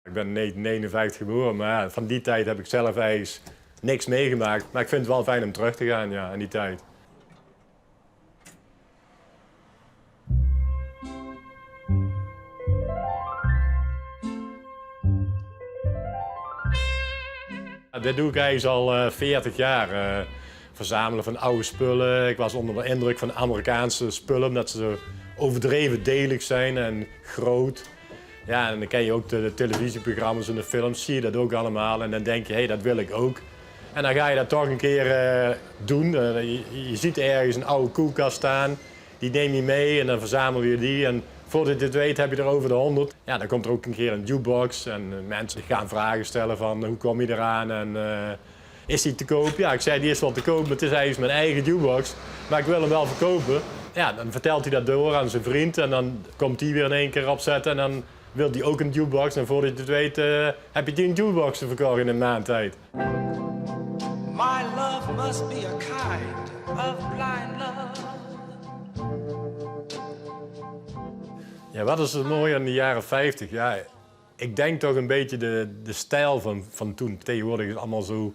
Ik ben in 1959 geboren, maar ja, van die tijd heb ik zelf eigenlijk niks meegemaakt. Maar ik vind het wel fijn om terug te gaan, ja, in die tijd. Dit doe ik eigenlijk al 40 jaar. Verzamelen van oude spullen. Ik was onder de indruk van Amerikaanse spullen, omdat ze zo overdreven delig zijn en groot. Ja, en dan ken je ook de televisieprogramma's en de films, zie je dat ook allemaal. En dan denk je, hé, hey, dat wil ik ook. En dan ga je dat toch een keer doen. Je ziet ergens een oude koelkast staan, die neem je mee en dan verzamel je die. En voordat je het weet heb je er over de 100. Ja, dan komt er ook een keer een jukebox en mensen gaan vragen stellen van hoe kom je eraan en is die te koop? Ja, ik zei die is wel te koop, maar het is eigenlijk mijn eigen jukebox. Maar ik wil hem wel verkopen. Ja, dan vertelt hij dat door aan zijn vriend en dan komt die weer in één keer opzetten en dan wil hij ook een jukebox. En voordat je het weet heb je 10 jukeboxen verkocht in een maand tijd. My love must be a kind of blind love. Ja, wat is het mooie aan de jaren 50? Ja, ik denk toch een beetje de stijl van toen. Tegenwoordig is het allemaal zo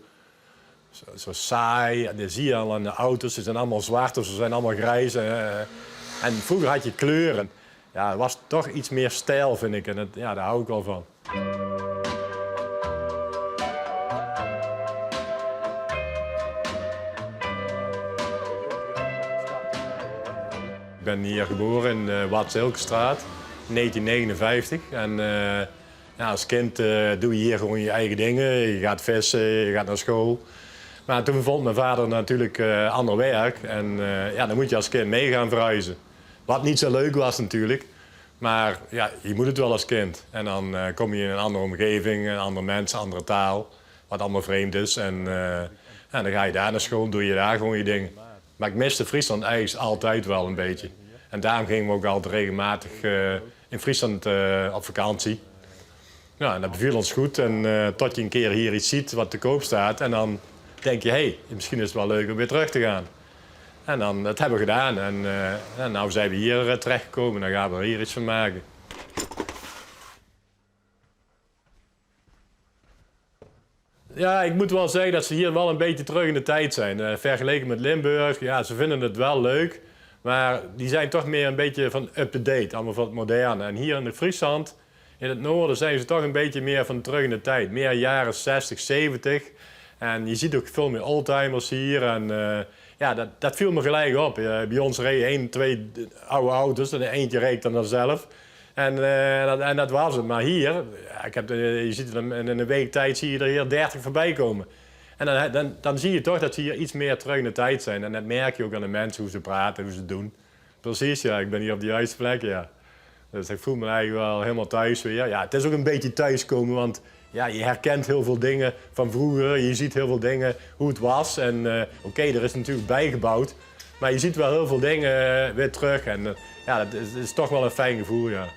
saai. Ja, dat zie je al aan de auto's. Ze zijn allemaal zwart of ze zijn allemaal grijs. En vroeger had je kleuren. Ja, het was toch iets meer stijl, vind ik. En daar hou ik wel van. Ik ben hier geboren in de Wad-Zilkestraat in 1959. En als kind doe je hier gewoon je eigen dingen. Je gaat vissen, je gaat naar school. Maar toen vond mijn vader natuurlijk ander werk. En dan moet je als kind mee gaan verhuizen. Wat niet zo leuk was natuurlijk. Maar je moet het wel als kind. En dan kom je in een andere omgeving, een andere mensen, andere taal. Wat allemaal vreemd is. En dan ga je daar naar school, doe je daar gewoon je dingen. Maar ik miste Friesland eigenlijk altijd wel een beetje. En daarom gingen we ook altijd regelmatig in Friesland op vakantie. En dat beviel ons goed. En tot je een keer hier iets ziet wat te koop staat. En dan denk je, hé, hey, misschien is het wel leuk om weer terug te gaan. En dan, dat hebben we gedaan. En nou zijn we hier terechtgekomen. Dan gaan we er hier iets van maken. Ja, ik moet wel zeggen dat ze hier wel een beetje terug in de tijd zijn. Vergeleken met Limburg, ja, ze vinden het wel leuk. Maar die zijn toch meer een beetje van up-to-date, allemaal van het moderne. En hier in de Friesland, in het noorden, zijn ze toch een beetje meer van terug in de tijd. Meer jaren 60, 70. En je ziet ook veel meer oldtimers hier. En dat viel me gelijk op. Bij ons reden 1, 2 oude auto's en eentje reed dan zelf. En dat was het. Maar hier, ja, ik heb de, je ziet het in, in een week tijd zie je er hier 30 voorbij komen. En dan zie je toch dat ze hier iets meer terug in de tijd zijn. En dat merk je ook aan de mensen, hoe ze praten, hoe ze doen. Precies, ja, ik ben hier op de juiste plek, ja. Dus ik voel me eigenlijk wel helemaal thuis weer. Ja, het is ook een beetje thuiskomen, want je herkent heel veel dingen van vroeger. Je ziet heel veel dingen, hoe het was. En oké, er is natuurlijk bijgebouwd. Maar je ziet wel heel veel dingen weer terug. En dat is toch wel een fijn gevoel, ja.